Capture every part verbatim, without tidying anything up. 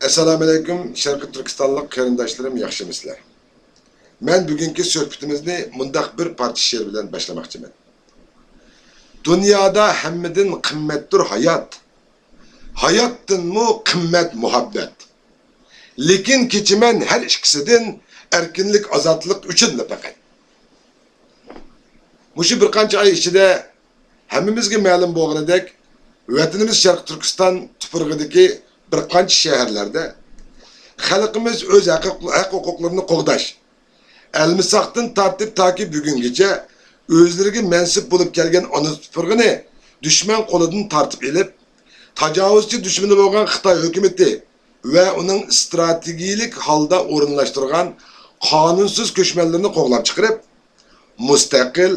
ئەسسالامۇئەلەيكۇم، شەرقىي تۈركىستانلىق قېرىنداشلىرىم، ياخشىمۇسىلەر؟ مەن بۈگۈنكى سۆھبىتىمىزنى مۇنداق بىر پارچە شېئىر بىلەن باشلىماقچىمەن. دۇنيادا ھەممىدىن قىممەتتۇر ھايات، ھاياتتىنمۇ قىممەت مۇھەببەت. لېكىن كېچىمەن ھەر ئىككىسىدىن، ئەركىنلىك، ئازادلىق ئۈچۈنلا پەقەت. مۇشۇ بىر قانچە ئاي ئىچىدە ھەممىمىزگە مەلۇم بولغىنىدەك، ۋەتىنىمىز شەرقىي تۈركىستان تۇپرىقىدىكى بىر قانچە شەھەرلەردە خەلقىمىز ئۆز ھەق-، ھەق-ھوقۇقلىرىنى قوغداش، ئەلمىساقتىن تارتىپ تاكى بۈگۈنگىچە ئۆزلىرىگە مەنسۇپ بولۇپ كەلگەن ئانا تۇپرىقىنى دۈشمەن قولىدىن تارتىپ ئېلىپ، تاجاۋۇزچى دۈشمىنى بولغان خىتاي ھۆكۈمىتى ۋە ئۇنىڭ ئىستراتېگىيىلىك ھالدا ئورۇنلاشتۇرغان قانۇنسىز كۆچمەنلىرىنى قوغلاپ چىقىرىپ، مۇستەقىل،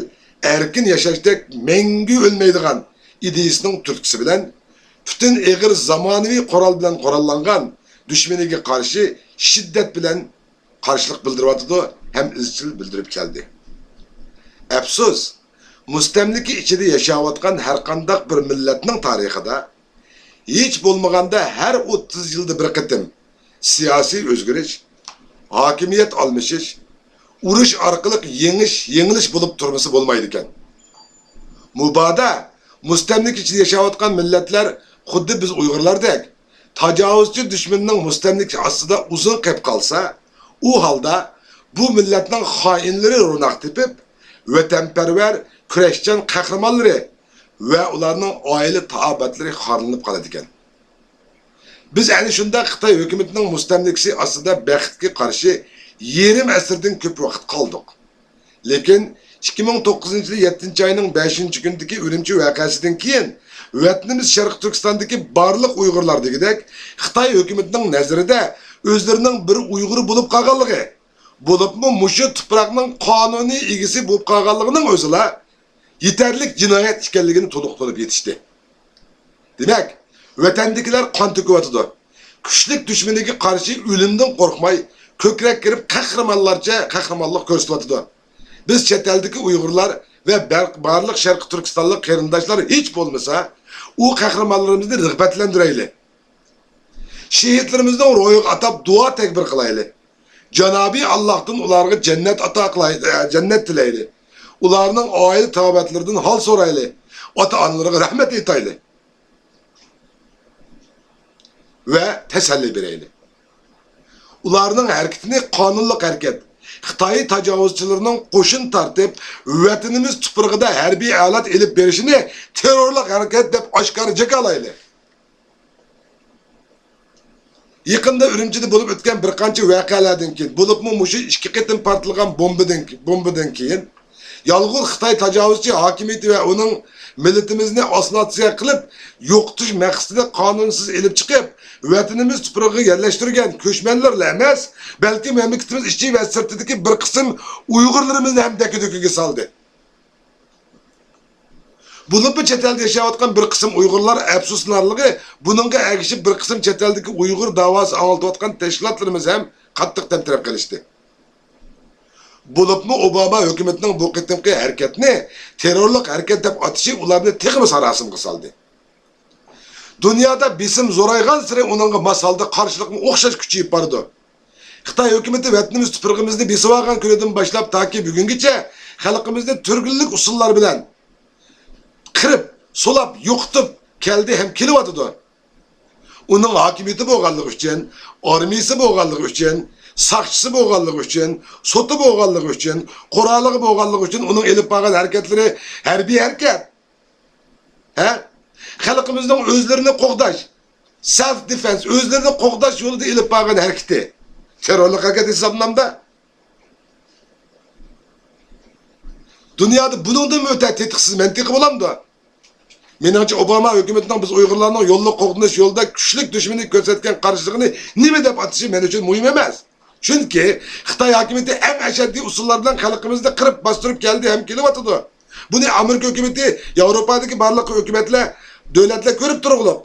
ئەركىن ياشاشتەك مەڭگۈ ئۆلمەيدىغان ئىدىيىسىنىڭ تۈرتكىسى بىلەن، پۈتۈن ئېغىر زامانىۋى قورال بىلەن قوراللانغان دۈشمىنىگە قارشى شىددەت بىلەن قارشىلىق بىلدۈرۈۋاتىدۇ ھەم ئىزچىل بىلدۈرۈپ كەلدى. ئەپسۇس، مۇستەملىكە ئىچىدە ياشاۋاتقان ھەرقانداق بىر مىللەتنىڭ تارىخىدا ھېچ بولمىغاندا ھەر ئوتتۇز يىلدا بىر قېتىم سىياسىي ئۆزگىرىش، ھاكىمىيەت ئالمىشىش، ئۇرۇش ئارقىلىق يېڭىش، يېڭىلىش بولۇپ تۇرمىسا بولمايدىكەن. مۇبادا مۇستەملىكە ئىچىدە ياشاۋاتقان مىللەتلەر خۇددى بىز ئۇيغۇرلاردەك تاجاۋۇزچى دۈشمىنىنىڭ مۇستەملىكىسى ئاستىدا ئۇزۇن قېلىپ قالسا، ئۇ ھالدا بۇ مىللەتنىڭ خائىنلىرى روناق تېپىپ، ۋەتەنپەرۋەر، كۈرەشچان قەھرىمانلىرى ۋە ئۇلارنىڭ ئائىلە تاۋابىئاتلىرى خارلىنىپ قالىدىكەن. بىز ئەنە شۇنداق خىتاي ھۆكۈمىتىنىڭ مۇستەملىكىسى ئاستىدا بەختكە قارشى يېرىم ئەسىردىن كۆپ ۋاقىت قالدۇق. لېكىن ئىككى مىڭ توققۇزىنچى يىلى يەتتىنچى ئاينىڭ بەشىنچى كۈنىدىكى ئۈرۈمچى ۋەقەسىدىن كېيىن، ۋەتىنىمىز شەرقىي تۈركىستاندىكى بارلىق ئۇيغۇرلار دېگۈدەك خىتاي ھۆكۈمىتىنىڭ نەزىرىدە ئۆزلىرىنىڭ بىر ئۇيغۇر بولۇپ قالغانلىقى، بولۇپمۇ مۇشۇ تۇپراقنىڭ قانۇنىي ئىگىسى بولۇپ قالغانلىقىنىڭ ئۆزىلا يېتەرلىك جىنايەت ئىكەنلىكىنى تولۇق تونۇپ يېتىشتى. دېمەك، ۋەتەندىكىلەر قان تۆكۈۋاتىدۇ. كۈچلۈك دۈشمىنىگە قارشى ئۆلۈمدىن قورقماي، كۆكرەك كېرىپ قەھرىمانلارچە قەھرىمانلىق كۆرسىتىۋاتىدۇ. بىز چەت ئەلدىكى ئۇيغۇرلار ۋە بەر-، بارلىق شەرقىي تۈركىستانلىق قېرىنداشلار ھېچ بولمىسا ئۇ قەھرىمانلىرىمىزنى رىغبەتلەندۈرەيلى. شېھىتلىرىمىزنىڭ روھىغا ئاتاپ دۇئا تەكبىر قىلايلى. جانابىي ئاللاھتىن ئۇلارغا جەننەت ئاتا قىلاي-، ئە، جەننەت تىلەيلى. ئۇلارنىڭ ئائىلە تاۋابىئاتلىرىدىن ھال سورايلى. ئاتا-ئانىلىرىغا رەھمەت ئېيتايلى. ۋە تەسەللى بېرەيلى. ئۇلارنىڭ ھەرىكىتىنى قانۇنلۇق ھەرىكەت، خىتاي تاجاۋۇزچىلىرىنىڭ قوشۇن تارتىپ، ۋەتىنىمىز تۇپرىقىدا ھەربىي ھالەت ئېلىپ بېرىشىنى تېررورلۇق ھەرىكەت دەپ ئاشكارا جاكارلايلى. يېقىندا ئۈرۈمچىدە بولۇپ ئۆتكەن بىر قانچە ۋەقەلەردىن كېيىن، بولۇپمۇ مۇشۇ ئىككى قېتىم پارتلىغان بومبىدىن، بومبىدىن كېيىن، يالغۇز خىتاي تاجاۋۇزچى ھاكىمىيىتى ۋە ئۇنىڭ مىللىتىمىزنى ئاسسىمىلياتسىيە قىلىپ يوقىتىش مەقسىتىدە قانۇنسىز ئېلىپ چىقىپ، ۋەتىنىمىز تۇپرىقىغا يەرلەشتۈرگەن كۆچمەنلەرلا ئەمەس، بەلكى مەملىكىتىمىز ئىچى ۋە سىرتىدىكى بىر قىسىم ئۇيغۇرلىرىمىزنى ھەم دەككە-دۈككىگە سالدى. بولۇپمۇ چەت ئەلدە ياشاۋاتقان بىر قىسىم ئۇيغۇرلار ئەپسۇسلىنارلىقى، بۇنىڭغا ئەگىشىپ بىر قىسىم چەت ئەلدىكى ئۇيغۇر داۋاسى ئاڭلىتىۋاتقان تەشكىلاتلىرىمىز ھەم قاتتىق تەمتىرەپ قېلىشتى. بولۇپمۇ ئوباما ھۆكۈمىتىنىڭ بۇ قېتىمقى ھەرىكەتنى تېررورلۇق ھەرىكەت دەپ ئاتىشى ئۇلارنى تېخىمۇ ساراسىمىغا سالدى. دۇنيادا بېسىم زورايغانسېرى ئۇنىڭغا ماس ھالدا قارشىلىقمۇ ئوخشاش كۈچىيىپ بارىدۇ. خىتاي ھۆكۈمىتى ۋەتىنىمىز تۇپرىقىمىزنى بېسىۋالغان كۈنىدىن باشلاپ تاكى بۈگۈنگىچە خەلقىمىزنى تۈرلۈك ئۇسۇللار بىلەن قىرىپ، سولاپ، يوقىتىپ كەلدى ھەم كېلىۋاتىدۇ. ئۇنىڭ ھاكىمىيىتى بولغانلىقى ئۈچۈن، ئارمىيىسى بولغانلىقى ئۈچۈن، ساقچىسى بولغانلىقى ئۈچۈن، سوتى بولغانلىقى ئۈچۈن، قورالىغا بولغانلىقى ئۈچۈن ئۇنىڭ ئېلىپ بارغان ھەرىكەتلىرى ھەربىي ھەرىكەت. ھە؟ خەلقىمىزنىڭ ئۆزلىرىنى قوغداش، سېلف دىفېنس، ئۆزلىرىنى قوغداش يولىدا ئېلىپ بارغان ھەرىكىتى تېررورلۇق ھەرىكەت ھېسابلىنامدا؟ دۇنيادا بۇنىڭدىنمۇ ئۆتە تېتىقسىز مەنتىقى بولامدۇ؟ مېنىڭچە، ئوباما ھۆكۈمىتىنىڭ بىز ئۇيغۇرلارنىڭ يوللۇق قوغدىنىش يولىدا كۈچلۈك دۈشمىنىگە كۆرسەتكەن قارشىلىقىنى نېمە دەپ ئاتىشى مەن ئۈچۈن مۇھىم ئەمەس. چۈنكى خىتاي ھاكىمىيىتى ئەڭ ئەشەددىي ئۇسۇللار بىلەن خەلقىمىزنى قىرىپ باستۇرۇپ كەلدى ھەم كېلىۋاتىدۇ. بۇنى ئامېرىكا ھۆكۈمىتى، ياۋروپادىكى بارلىق ھۆكۈمەتلەر، دۆلەتلەر كۆرۈپ تۇرغۇلۇق،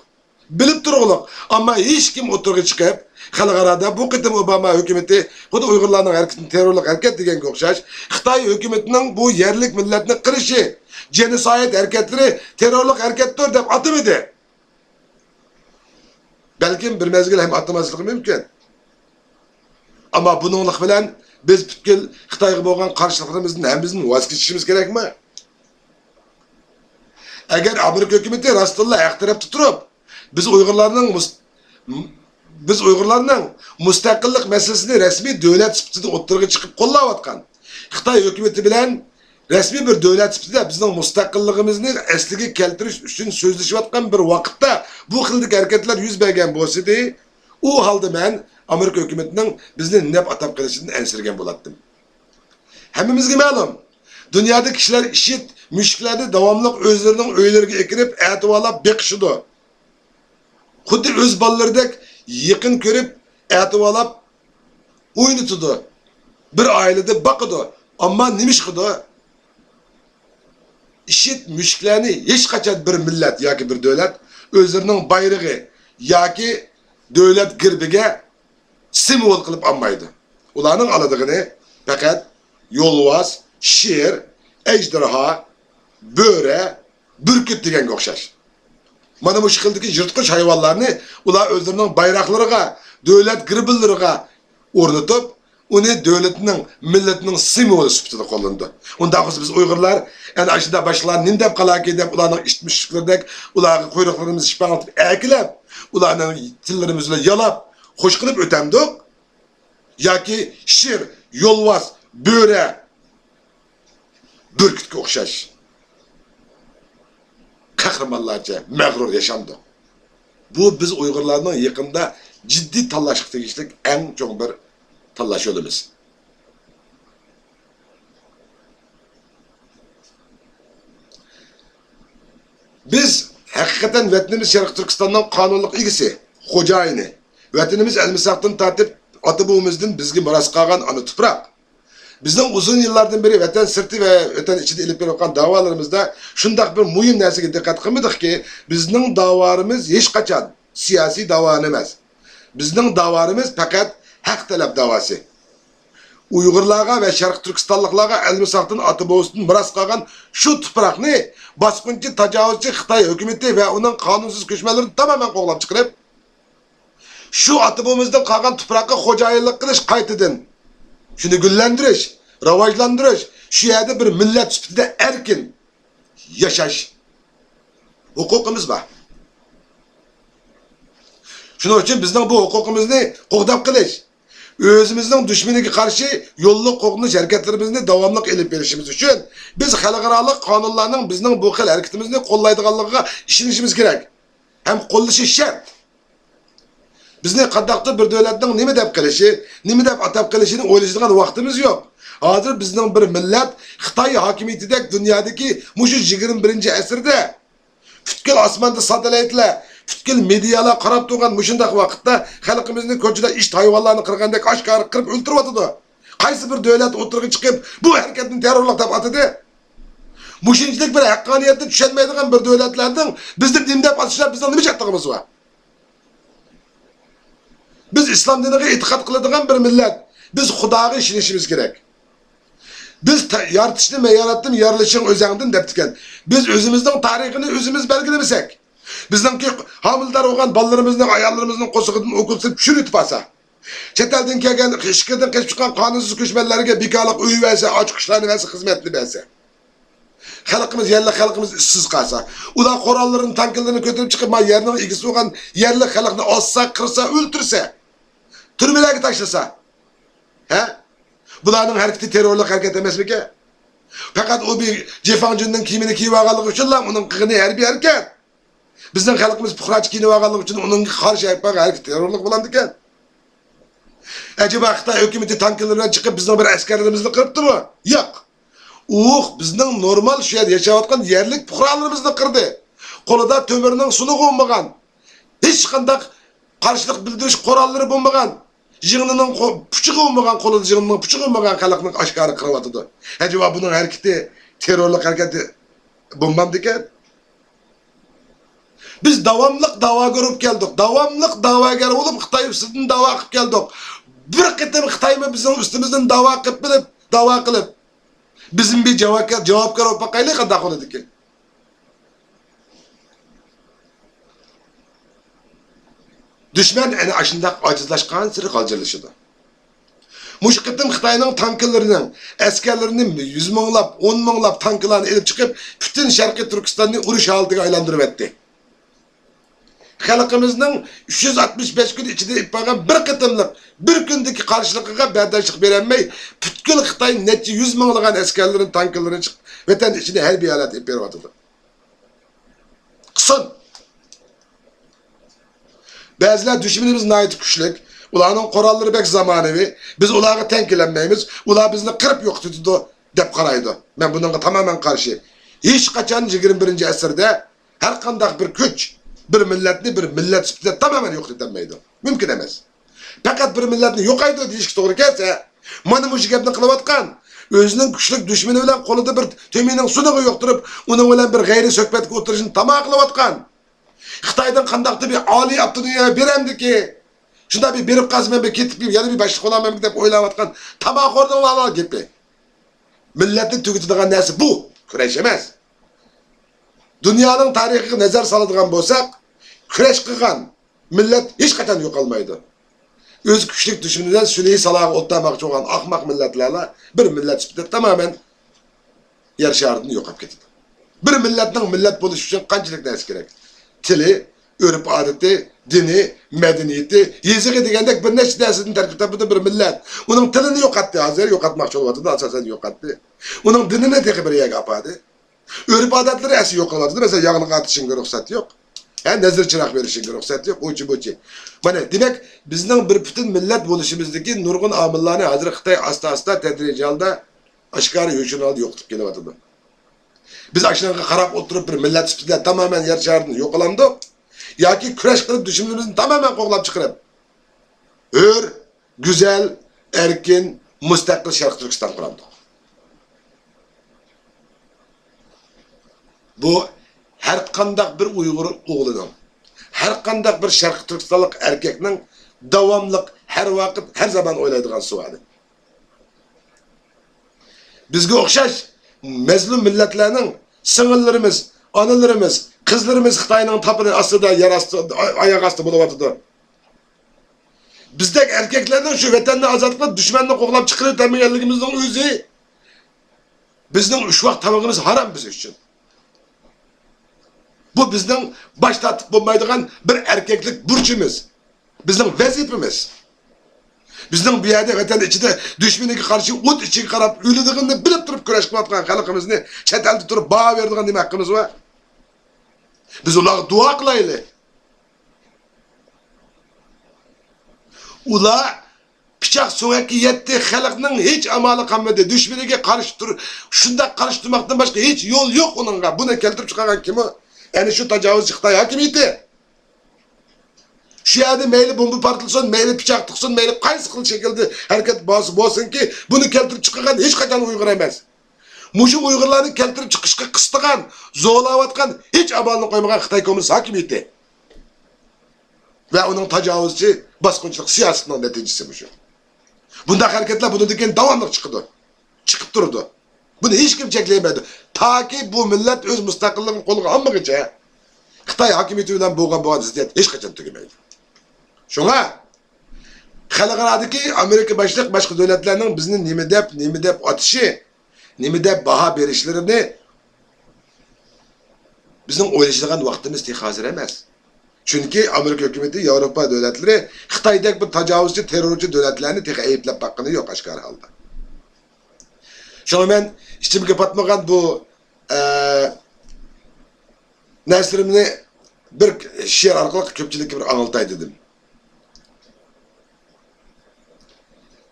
بىلىپ تۇرغۇلۇق. ئەمما ھېچكىم ئوتتۇرىغا چىقىپ، خەلقئارادا بۇ قېتىم ئوباما ھۆكۈمىتى خۇددى ئۇيغۇرلارنىڭ ھەرىكىتىنى تېررورلۇق ھەرىكەت دېگەنگە ئوخشاش، خىتاي ھۆكۈمىتىنىڭ بۇ يەرلىك مىللەتنى قىرىشى، جېنوسايد ھەرىكەتلىرى تېررورلۇق ھەرىكەتتۇر دەپ ئاتىمىدى. بەلكىم بىر مەزگىل ھەم ئاتلىماسلىقى مۇمكىن. ئەمما بۇنىڭلىق بىلەن بىز پۈتكۈل خىتايغا بولغان قارشىلىقلىرىمىزدىن ھەممىسىدىن ۋاز كېچىشىمىز كېرەكمۇ؟ ئەگەر ئامېرىكا ھۆكۈمىتى راستتىنلا ھەق تەرەپتە تۇرۇپ، بىز ئۇيغۇرلارنىڭ مۇس-، بىز ئۇيغۇرلارنىڭ مۇستەقىللىق مەسىلىسىنى رەسمىي دۆلەت سۈپىتىدە ئوتتۇرىغا چىقىپ قوللاۋاتقان، خىتاي ھۆكۈمىتى بىلەن رەسمىي بىر دۆلەت سۈپىتىدە بىزنىڭ مۇستەقىللىقىمىزنى ئەسلىگە كەلتۈرۈش ئۈچۈن سۆزلىشىۋاتقان بىر ۋاقىتتا بۇ خىلدىكى ھەرىكەتلەر يۈز بەرگەن بولسىدى، ئۇ ھالدا مەن ئامېرىكا ھۆكۈمىتىنىڭ بىزنى نېمە دەپ ئاتاپ قېلىشىدىن ئەنسىرىگەن بولاتتىم. ھەممىمىزگە مەلۇم، دۇنيادا كىشىلەر ئىششىت، مۈشۈكلەرنى داۋاملىق ئۆزلىرىنىڭ ئۆيلىرىگە ئەكىرىپ ئەتىۋارلاپ بېقىشىدۇ. خۇددى ئۆز بالىلىرىدەك يېقىن كۆرۈپ ئەتىۋارلاپ ئوينىتىدۇ. بىر ئائىلىدە باقىدۇ. ئەمما نېمە ئىش قىلىدۇ؟ ئىششىت، مۈشۈكلەرنى ھېچقاچان بىر مىللەت ياكى بىر دۆلەت ئۆزلىرىنىڭ بايرىقى ياكى دۆلەت گېربىگە سىمۋول قىلىپ ئالمايدۇ. ئۇلارنىڭ ئالىدىغىنى پەقەت يولۋاس، شىر، ئەجدىھا، بۆرە، بۈركۈت دېگەنگە ئوخشاش. مانا مۇشۇ خىلدىكى يىرتقۇچ ھايۋانلارنى ئۇلار ئۆزلىرىنىڭ بايراقلىرىغا، دۆلەت گېربلىرىغا ئورنىتىپ، ئۇنى دۆلىتىنىڭ، مىللىتىنىڭ سىمۋولى سۈپىتىدە قوللىنىدۇ. ئۇنداق بولسا بىز ئۇيغۇرلار ئەنە ئاشۇنداق باشقىلار نېمە دەپ قالاكى دەپ ئۇلارنىڭ ئىت مۈشۈكلىرىدەك ئۇلارغا قۇيرۇقلىرىمىزنى شىپاڭلىتىپ ئەكېلىپ، ئۇلارنىڭ تىللىرىمىز بىلەن يالاپ، خوش قىلىپ ئۆتەمدۇق؟ ياكى شىر، يولۋاس، بۆرە، بۈركۈتكە ئوخشاش قەھرىمانلارچە مەغرۇر ياشامدۇق؟ بۇ بىز ئۇيغۇرلارنىڭ يېقىندا جىددىي تاللاشقا تېگىشلىك ئەڭ چوڭ بىر تاللاش يولىمىز. بىز ھەقىقەتەن ۋەتىنىمىز شەرقىي تۈركىستاننىڭ قانۇنلۇق ئىگىسى، خوجايىنى. ۋەتىنىمىز ئەلمىساقتىن تارتىپ ئاتا-بوۋىمىزدىن بىزگە مىراس قالغان ئانا تۇپراق. بىزنىڭ ئۇزۇن يىللاردىن بېرى ۋەتەن سىرتى ۋە ۋەتەن ئىچىدە ئېلىپ بېرىۋاتقان داۋالىرىمىزدا شۇنداق بىر مۇھىم نەرسىگە دىققەت قىلمىدۇقكى، بىزنىڭ داۋالىرىمىز ھېچقاچان سىياسىي داۋا ئەمەس. بىزنىڭ داۋالىرىمىز پەقەت ھەق تەلەپ داۋاسى. ئۇيغۇرلارغا ۋە شەرقىي تۈركىستانلىقلارغا ئەلمىساقتىن ئاتا-بوۋىسىدىن مىراس قالغان شۇ تۇپراقنى باسقۇنچى تاجاۋۇزچى خىتاي ھۆكۈمىتى ۋە ئۇنىڭ قانۇنسىز كۆچمەنلىرىنى تامامەن قوغلاپ چىقىرىپ، شۇ ئاتا-بوۋىمىزدىن قالغان تۇپراققا خوجايىنلىق قىلىش قايتىدىن، شۇنى گۈللەندۈرۈش، راۋاجلاندۇرۇش، شۇ يەردە بىر مىللەت سۈپىتىدە ئەركىن ياشاش ھوقۇقىمىز بار. شۇنىڭ ئۈچۈن بىزنىڭ بۇ ھوقۇقىمىزنى قوغداپ قېلىش، ئۆزىمىزنىڭ دۈشمىنىگە قارشى يوللۇق قوغدىنىش ھەرىكەتلىرىمىزنى داۋاملىق ئېلىپ بېرىشىمىز ئۈچۈن، بىز خەلقئارالىق قانۇنلارنىڭ بىزنىڭ بۇ خىل ھەرىكىتىمىزنى قوللايدىغانلىقىغا ئىشىنىشىمىز كېرەك ھەم قوللىشى شەرت. بىزنى قانداقتۇر بىر دۆلەتنىڭ نېمە دەپ قېلىشى، نېمە دەپ ئاتاپ قېلىشىنى ئويلىشىدىغان ۋاقتىمىز يوق. ھازىر بىزنىڭ بىر مىللەت خىتاي ھاكىمىيىتىدەك دۇنيادىكى مۇشۇ يىگىرمە بىرىنچى ئەسىردە پۈتكۈل ئاسماندا ساتېلىتلار، پۈتكۈل مېدىيالار قاراپ تۇرغان مۇشۇنداق ۋاقىتتا خەلقىمىزنى كوچىدا ئىت ھايۋانلارنى قىرغاندەك ئاشكارا قىرىپ ئۆلتۈرۈۋاتىدۇ. قايسى بىر دۆلەت ئوتتۇرىغا چىقىپ بۇ ھەرىكەتنى تېررورلۇق دەپ ئاتىدى؟ مۇشۇنچىلىك بىر ھەققانىيەتنى چۈشەنمەيدىغان بىر دۆلەتلەرنىڭ بىزنى نېمە دەپ ئاتىشىدا بىزنىڭ نېمە چاتىقىمىز بار؟ بىز ئىسلام دىنىغا ئېتىقاد قىلىدىغان بىر مىللەت. بىز خۇداغا ئىشىنىشىمىز كېرەك. بىز تا-، يارىتىشنى مەن ياراتتىم، يارىلىشىڭ ئۆزەڭدىن دەپتىكەن. بىز ئۆزىمىزنىڭ تارىخىنى ئۆزىمىز بەلگىلىمىسەك، بىزنىڭكى ھامىلىدار بولغان بالىلىرىمىزنىڭ، ئاياللىرىمىزنىڭ قورسىقىدىن ئوكۇل سېلىپ چىرىتىپ ئالسا، چەت ئەلدىن كەلگەن، ئىچكىرىدىن قېچىپ چىققان قانۇنسىز كۆچمەنلەرگە بىكارلىق ئۆي بەرسە، ئاچ قۇشلارنى بەرسە، خىزمەتنى بەرسە، خەلقىمىز، يەرلىك خەلقىمىز ئىشسىز قالسا، ئۇلار قوراللىرىنى، تانكىلىرىنى كۆتۈرۈپ چىقىپ، ما يەرنىڭ ئىگىسى بولغان يەرلىك خەلقنى ئاسسا، قىرسا، ئۆلتۈرسە، تۈرمىلەرگە تاشلىسا، ھە؟ بۇلارنىڭ ھەرىكىتى تېررورلۇق ھەرىكەت ئەمەسمىكەن؟ پەقەت ئۇ بىر جېفاڭجۈننىڭ كىيىمىنى كىيىۋالغانلىقى ئۈچۈنلا ئۇنىڭ قىلغىنى ھەربىي ھەرىكەت. بىزنىڭ خەلقىمىز پۇقراچە كىيىنىۋالغانلىقى ئۈچۈن ئۇنىڭغا قارشى ھەربىي ھەرىكەت تېررورلۇق بولامدىكەن؟ ئەجەبا خىتاي ھۆكۈمىتى تانكىلىرى بىلەن چىقىپ بىزنىڭ بىر ئەسكەرلىرىمىزنى قىرىپتىمۇ؟ ياق. ئۇ بىزنىڭ نورمال شۇ يەردە ياشاۋاتقان يەرلىك پۇقرالىرىمىزنى قىردى. قولىدا تۆمۈرنىڭ سۇنۇقى بولمىغان، ھېچقانداق قارشىلىق بىلدۈرۈش قوراللىرى بولمىغان، يىڭنىنىڭ قو-، پۇچىقى بولمىغان، قولىدا يىڭنىنىڭ پۇچىقى بولمىغان خەلقنى ئاشكارا قىرىۋاتىدۇ. ئەجەبا بۇنىڭ ھەرىكىتى تېررورلۇق ھەرىكىتى بولمامدىكەن؟ بىز داۋاملىق داۋاگەر بولۇپ كەلدۇق. داۋاملىق داۋاگەر بولۇپ خىتاي ئۈستىدىن داۋا قىلىپ كەلدۇق. بىر قېتىم خىتايمۇ بىزنىڭ ئۈستىمىزدىن داۋا قىلىپ بىلىپ، داۋا قىلىپ، بىزمۇ بىر جاۋابكار، جاۋابكار بولۇپ باقايلى، قانداق بولىدىكىن؟ دۈشمەن ئەنە ئاشۇنداق ئاجىزلاشقانسېرى غالجىرلىشىدۇ. مۇشۇ قېتىم خىتاينىڭ تانكىلىرىنىڭ ئەسكەرلىرىنى يۈز مىڭلاپ، ئون مىڭلاپ تانكىلارنى ئېلىپ چىقىپ، پۈتۈن شەرقىي تۈركىستاننى ئۇرۇش ھالىتىگە ئايلاندۇرۇۋەتتى. خەلقىمىزنىڭ ئۈچ يۈز ئاتمىش بەش كۈن ئىچىدە ئېلىپ بارغان بىر قېتىملىق، بىر كۈندىكى قارشىلىقىغا بەرداشلىق بېرەلمەي، پۈتكۈل خىتاي نەچچە يۈز مىڭلىغان ئەسكەرلىرىنى، تانكىلىرىنى چىقىپ، ۋەتەن ئىچىدە ھەربىي ھالەتتە ئېلىپ بېرىۋاتىدۇ. قىسىن. بەزىلەر دۈشمىنىمىز ناھايىتى كۈچلۈك، ئۇلارنىڭ قوراللىرى بەك زامانىۋى، بىز ئۇلارغا تەڭ كېلەلمەيمىز، ئۇلار بىزنى قىرىپ يوقىتىۋېتىدۇ، دەپ قارايدۇ. مەن بۇنىڭغا تامامەن قارشى. ھېچقاچان يىگىرمە بىرىنچى ئەسىردە ھەر قانداق بىر كۈچ بىر مىللەتنى بىر مىللەت سۈپىتىدە تامامەن يوقىتىۋېتەلمەيدۇ. مۇمكىن ئەمەس. پەقەت بىر مىللەتنى يوقايدۇ دېيىشكە توغرا كەلسە، مانا مۇشۇ گەپنى قىلىۋاتقان، ئۆزىنىڭ كۈچلۈك دۈشمىنى بىلەن قولىدا بىر تۆمۈرنىڭ سۇنۇقى يوقتۇرۇپ، ئۇنىڭ بىلەن بىر غەيرىي سۆھبەتكە ئولتۇرۇشنى تاما قىلىۋاتقان، خىتايدىن قانداقتۇر بىر ئالىي ئاپتونومىيە بېرەمدىكى، شۇنداق بىر بېرىپ قالسا مەن بىر كېتىپ، يەنە بىر باشلىق بولارمەنمۇ دەپ ئويلاۋاتقان تاماخورنىڭ لالا گېپى. مىللەتنى تۈگىتىدىغان نەرسە بۇ، كۈرەش ئەمەس. دۇنيانىڭ تارىخىغا نەزەر سالىدىغان بولساق، كۈرەش قىلغان مىللەت ھېچقاچان يوقالمايدۇ. ئۆزى كۈچلۈك دۈشمىنى بىلەن سۈلھى سالاغا ئولتۇرماقچى بولغان ئاخماق مىللەتلەرلا بىر مىللەت سۈپىتىدە تامامەن يەر شارىدىن يوقاپ كېتىدۇ. بىر مىللەتنىڭ مىللەت بولۇشى ئۈچۈن قانچىلىك نەرسە كېرەك؟ تىلى، ئۆرپ-ئادىتى، دىنى، مەدەنىيىتى، يېزىقى دېگەندەك بىر نەچچە نەرسىدىن تەركىب تاپىدۇ بىر مىللەت. ئۇنىڭ تىلىنى يوقاتتى، ھازىر يوقاتماقچى بولۇۋاتىدۇ، ئاساسەن يوقاتتى. ئۇنىڭ دىنىنى تېخى بىر يەرگە ئاپاردى. ئۆرپ-ئادەتلىرى ئەسلى يوقىلىۋاتىدۇ. مەسىلەن، ياغلىق ئارتىشىڭغا رۇخسەت يوق. ھە، نەزىر-چىراغ بېرىشىڭگە رۇخسەت يوق. ئۇچى-بۇچى. مانا، دېمەك، بىزنىڭ بىر پۈتۈن مىللەت بولۇشىمىزدىكى نۇرغۇن ئامىللارنى ھازىر خىتاي ئاستا-ئاستا تەدرىجىي ھالدا ئاشكارا يوشۇرۇن ھالدا يوقىتىپ كېلىۋاتىدۇ. بىز ئاشۇنىڭغا قاراپ ئولتۇرۇپ بىر مىللەت سۈپىتىدە تامامەن يەر شارىدىن يوقىلامدۇق؟ ياكى كۈرەش قىلىپ دۈشمىنىمىزنى تامامەن قوغلاپ چىقىرىپ، ھۆر، گۈزەل، ئەركىن، مۇستەقىل شەرقىي تۈركىستان قۇرامدۇق؟ بۇ ھەر قانداق بىر ئۇيغۇر ئوغلىنىڭ، ھەر قانداق بىر شەرقىي تۈركىستانلىق ئەركەكنىڭ داۋاملىق، ھەر ۋاقىت، ھەر زامان ئويلايدىغان سوئالى. بىزگە ئوخشاش مەزلۇم مىللەتلەرنىڭ سىڭىللىرىمىز، ئانىلىرىمىز، قىزلىرىمىز خىتاينىڭ تاپىنى ئاستىدا، يەر ئاستى، ئاياغ ئاستى بولۇۋاتىدۇ. بىزدەك ئەركەكلەرنىڭ شۇ ۋەتەننى ئازاد قىلىپ، دۈشمەننى قوغلاپ چىقىرىۋېتەلمىگەنلىكىمىزنىڭ ئۆزى بىزنىڭ ئۈچ ۋاق تامىقىمىز ھارام بىز ئۈچۈن. بۇ بىزنىڭ باش تارتىپ بولمايدىغان بىر ئەركەكلىك بۇرچىمىز. بىزنىڭ ۋەزىپىمىز. بىزنىڭ بۇ يەردە ۋەتەن ئىچىدە دۈشمىنىگە قارشى ئوت ئىچىگە قاراپ ئۆلىدىغىنىنى بىلىپ تۇرۇپ كۈرەش قىلىۋاتقان خەلقىمىزنى چەت ئەلدە تۇرۇپ باھا بېرىدىغان نېمە ھەققىمىز بار؟ بىز ئۇلارغا دۇئا قىلايلى. ئۇلار پىچاق سۆڭەككە يەتتى، خەلقنىڭ ھېچ ئامالى قالمىدى. دۈشمىنىگە قارشى تۇر-، شۇنداق قارشى تۇرماقتىن باشقا ھېچ يول يوق ئۇنىڭغا. بۇنى كەلتۈرۈپ چىقارغان كىم ئۇ؟ ئەنە شۇ تاجاۋۇزچى خىتاي ھاكىمىيىتى. شۇ يەردە مەيلى بومبا پارتلىسۇن، مەيلى پىچاق تىقسۇن، مەيلى قايسى خىل شەكىلدە ھەرىكەت بولسا بولسۇنكى، بۇنى كەلتۈرۈپ چىقارغان ھېچقاچان ئۇيغۇر ئەمەس. مۇشۇ ئۇيغۇرلارنى كەلتۈرۈپ چىقىشقا قىستىغان، زورلاۋاتقان، ھېچ ئامالنى قويمىغان خىتاي كوممۇنىست ھاكىمىيىتى ۋە ئۇنىڭ تاجاۋۇزچى باسقۇنچىلىق سىياسىتىنىڭ نەتىجىسى مۇشۇ. بۇنداق ھەرىكەتلەر بۇنىڭدىن كېيىن داۋاملىق چىقىدۇ. چىقىپ تۇرىدۇ. بۇنى ھېچكىم چەكلىيەلمەيدۇ. تاكى بۇ مىللەت ئۆز مۇستەقىللىقىنى قولغا ئالمىغىچە، خىتاي ھاكىمىيىتى بىلەن بولغان، بولغان زىددىيەت ھېچقاچان تۈگىمەيدۇ. شۇڭا خەلقئارادىكى ئامېرىكا باشلىق باشقا دۆلەتلەرنىڭ بىزنى نېمە دەپ، نېمە دەپ ئاتىشى، نېمە دەپ باھا بېرىشلىرىنى بىزنىڭ ئويلىشىدىغان ۋاقتىمىز تېخى ھازىر ئەمەس. چۈنكى ئامېرىكا ھۆكۈمىتى ياۋروپا دۆلەتلىرى خىتايدەك بىر تاجاۋۇزچى، تېررورچى دۆلەتلەرنى تېخى ئەيىبلەپ باققىنى يوق ئاشكارا ھالدا. شۇڭا مەن ئىچىمگە پاتمىغان بۇ، ئە، نەرسىلىرىمنى بىر شېئىر ئارقىلىق كۆپچىلىككە بىر ئاڭلىتاي دېدىم.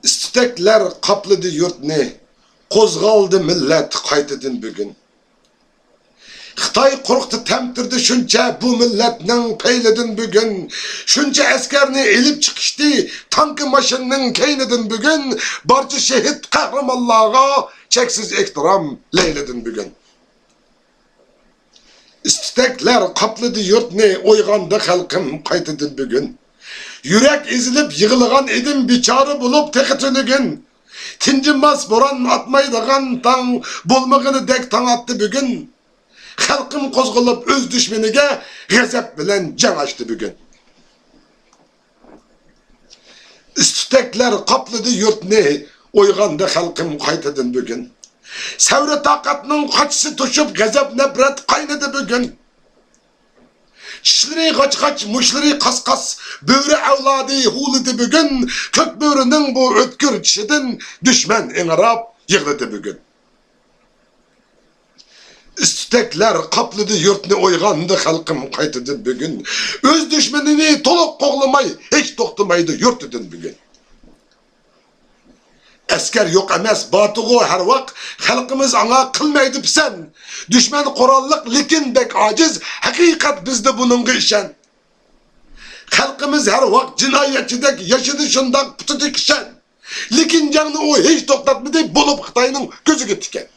ئىس-تۈتەكلەر قاپلىدى يۇرتنى، قوزغالدى مىللەت قايتىدىن بۈگۈن. خىتاي قورقۇتتى، تەمتىردى شۇنچە بۇ مىللەتنىڭ پەيلىدىن بۈگۈن. شۇنچە ئەسكەرنى ئېلىپ چىقىشتى تانكا ماشىنىنىڭ كەينىدىن بۈگۈن. بارچە شېھىت قەھرىمانلارغا چەكسىز ئېھتىرام لەيلىدىن بۈگۈن. ئىس-تۈتەكلەر قاپلىدى يۇرتنى، ئويغاندى خەلقىم قايتىدىن بۈگۈن. يۈرەك ئېزىلىپ يىغلىغان ئىدىم، بىچارە بولۇپ تېخى تۈنۈگۈن. تىنجىماس بوران ئاتمايدىغان تاڭ، بولمىغىنىدەك تاڭ ئاتتى بۈگۈن. خەلقىم قوزغىلىپ ئۆز دۈشمىنىگە، غەزەپ بىلەن جەڭ ئاچتى بۈگۈن. تۈتەكلەر قاپلىدى يۇرتنى، ئويغاندى خەلقىم قايتىدىن بۈگۈن. سەۋرى تاقەتنىڭ قاچىسى توشۇپ، غەزەپ نەپرەت قاينىدى بۈگۈن. چىشلىرى غاچ-غاچ، مۇشلىرى قاس-قاس، بۆرە ئەۋلادى ھۇۋلىدى بۈگۈن. كۆك بۆرىنىڭ بۇ ئۆتكۈر چىشىدىن دۈشمەن ئىڭراپ يىغلىدى بۈگۈن. ئىس-تۈتەكلەر قاپلىدى يۇرتنى، ئويغاندى خەلقىم قايتىدىن بۈگۈن. ئۆز دۈشمىنىنى تولۇق قوغلىماي، ھېچ توختىمايدۇ يۇرتىدىن بۈگۈن. ئەسكەر يوق ئەمەس، باتىغۇ ھەر ۋاق، خەلقىمىز ئاڭا قىلمايدۇ پىسەنت. دۈشمەن قوراللىق، لېكىن بەك ئاجىز، ھەقىقەت بىزدە بۇنىڭغا ئىشەن. خەلقىمىز ھەر ۋاق جىنايەتچىدەك ياشىدى شۇنداق پۇتىدا كىشەن. لېكىن جەڭنى ئۇ ھېچ توختاتمىدى، بولۇپ خىتاينىڭ كۆزىگە تىكەن.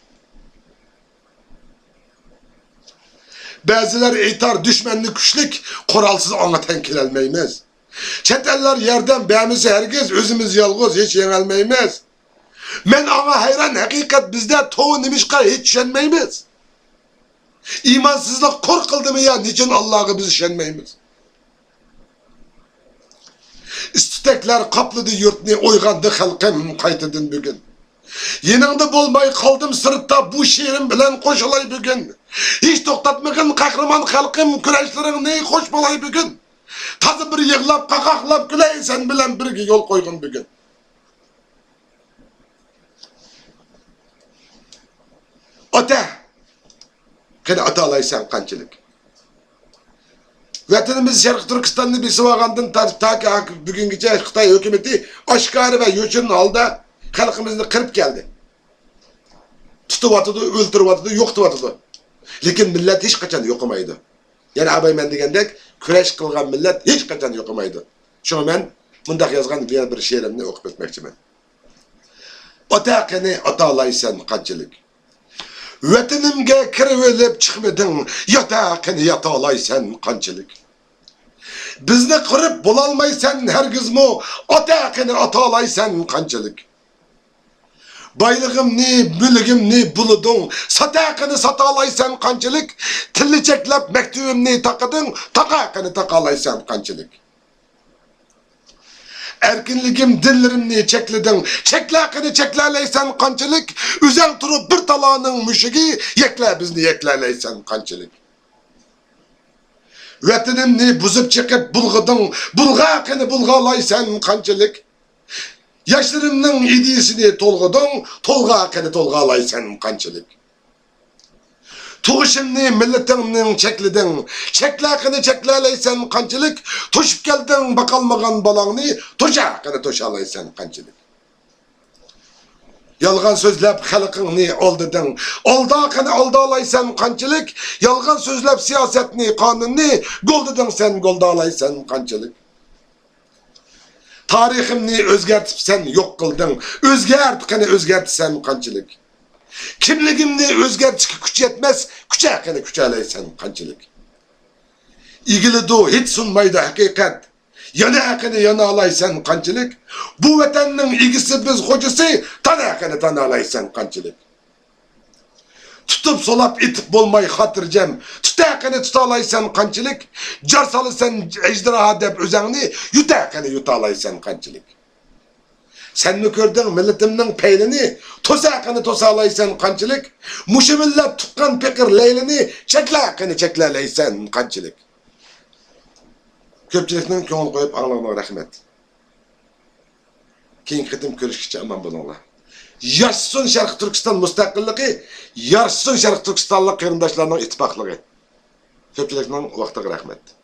بەزىلەر ئېيتار، دۈشمەننى كۈچلۈك، قورالسىز ئاڭا تەڭ كېلەلمەيمىز. چەت ئەللەر ياردەم بەرمىسە ھەرگىز، ئۆزىمىز يالغۇز ھېچ يېڭەلمەيمىز. مەن ئاڭا ھەيران، ھەقىقەت بىزدە، توۋا، نېمىشقا ھېچ چۈشەنمەيمىز؟ ئىمانسىزلىق كور قىلدىمۇ يا، نېچۈن ئاللاغا بىز ئىشەنمەيمىز؟ ئىس-تۈتەكلەر قاپلىدى يۇرتنى، ئويغاندى خەلقىم قايتىدىن بۈگۈن. يېنىڭدا بولماي قالدىم سىرتتا، بۇ شېئىرىم بىلەن قوشۇلاي بۈگۈن. ھېچ توختاتمىغىن قەھرىمان خەلقىم، كۈرەشلىرىڭنى خوش بولاي بۈگۈن. تازا بىر يىغلاپ، قاقاقلاپ كۈلەي، سەن بىلەن بىرگە يول قويغىن بۈگۈن. ئاتا! قېنى ئاتالايسەن قانچىلىك؟ ۋەتىنىمىز شەرقىي تۈركىستاننى بېسىۋالغاندىن تارتىپ تاكى ھاك-، بۈگۈنگىچە خىتاي ھۆكۈمىتى ئاشكارا ۋە يوشۇرۇن ھالدا خەلقىمىزنى قىرىپ كەلدى. تۇتۇۋاتىدۇ، ئۆلتۈرۈۋاتىدۇ، يوقىتىۋاتىدۇ. لېكىن مىللەت ھېچقاچان يوقىمايدۇ. يەنە ئاباي مەن دېگەندەك، كۈرەش قىلغان مىللەت ھېچقاچان يوقىمايدۇ. شۇڭا مەن مۇنداق يازغان يەنە بىر شېئىرىمنى ئوقۇپ ئۆتمەكچىمەن. ئاتا قېنى ئاتالايسەن قانچىلىك؟ ۋەتىنىمگە كىرىۋېلىپ چىقمىدىڭ، ياتا قېنى ياتالايسەن قانچىلىك؟ بىزنى قىرىپ بولالمايسەن ھەرگىزمۇ، ئاتا قېنى ئاتالايسەن قانچىلىك؟ بايلىقىمنى، مۈلكىمنى بۇلىدىڭ، ساتا قېنى ساتالايسەن قانچىلىك؟ تىلنى چەكلەپ مەكتىۋىمنى تاقىدىڭ، تاقا قېنى تاقالايسەن قانچىلىك؟ ئەركىنلىكىم، دىنلىرىمنى چەكلىدىڭ، چەكلە قېنى چەكلەلەيسەن قانچىلىك؟ ئۆزەڭ تۇرۇپ بىر تالانىڭ مۈشۈكى، يەكلە بىزنى يەكلەلەيسەن قانچىلىك؟ ۋەتىنىمنى بۇزۇپ چىقىپ بۇلغىدىڭ، بۇلغا قېنى بۇلغالايسەن قانچىلىك؟ ياشلىرىمنىڭ ئىدىيىسىنى تولغىدىڭ، تولغا قېنى تولغالايسەن قانچىلىك؟ تۇغۇشۇمنى، مىللىتىڭنىڭ چەكلىدىڭ، چەكلە قېنى چەكلەلەيسەن قانچىلىك؟ توشۇپ كەلدىڭ باقالمىغان بالاڭنى، توشا قېنى توشالايسەن قانچىلىك؟ يالغان سۆزلەپ خەلقىڭنى ئالدىدىڭ، ئالدا قېنى ئالدالايسەن قانچىلىك؟ يالغان سۆزلەپ سىياسەتنى، قانۇننى گولدىدىڭ سەن، گولدالايسەن قانچىلىك؟ تارىخىمنى ئۆزگەرتىپ سەن يوق قىلدىڭ، ئۆزگەرت قېنى ئۆزگەرتىسەن قانچىلىك؟ كىملىكىمنى ئۆزگەرتىشكە كۈچ يەتمەس، كۈچە قېنى كۈچەلەيسەن قانچىلىك؟ ئېگىلىدۇ ھېچ سۇنمايدۇ ھەقىقەت، يانا قېنى يانالايسەن قانچىلىك؟ بۇ ۋەتەننىڭ ئىگىسى بىز خوجىسى، تانا قېنى تانالايسەن قانچىلىك؟ تۇتۇپ سولاپ ئېتىپ بولماي خاتىرجەم، تۇتا قېنى تۇتالايسەن قانچىلىك؟ جار سالىسەن ئەجدىرا دەپ ئۆزەڭنى، يۇتا قېنى يۇتالايسەن قانچىلىك؟ سەنمۇ كۆردۈڭ مىللىتىمنىڭ پەيلىنى، توسا قېنى توسالايسەن قانچىلىك؟ مۇشۇ مىللەت تۇغقان پېقىر لەيلىنى، چەكلە قېنى چەكلەلەيسەن قانچىلىك؟ كۆپچىلىكنىڭ كۆڭۈل قويۇپ ئاڭلىغىنىغا رەھمەت. كېيىنكى قېتىم كۆرۈشكىچە ئامان بولۇڭلار. ياشىسۇن شەرقىي تۈركىستان مۇستەقىللىقى، ياشىسۇن شەرقىي تۈركىستانلىق قېرىنداشلارنىڭ ئىتتىپاقلىقى. كۆپچىلىكنىڭ ۋاقتىغا رەھمەت.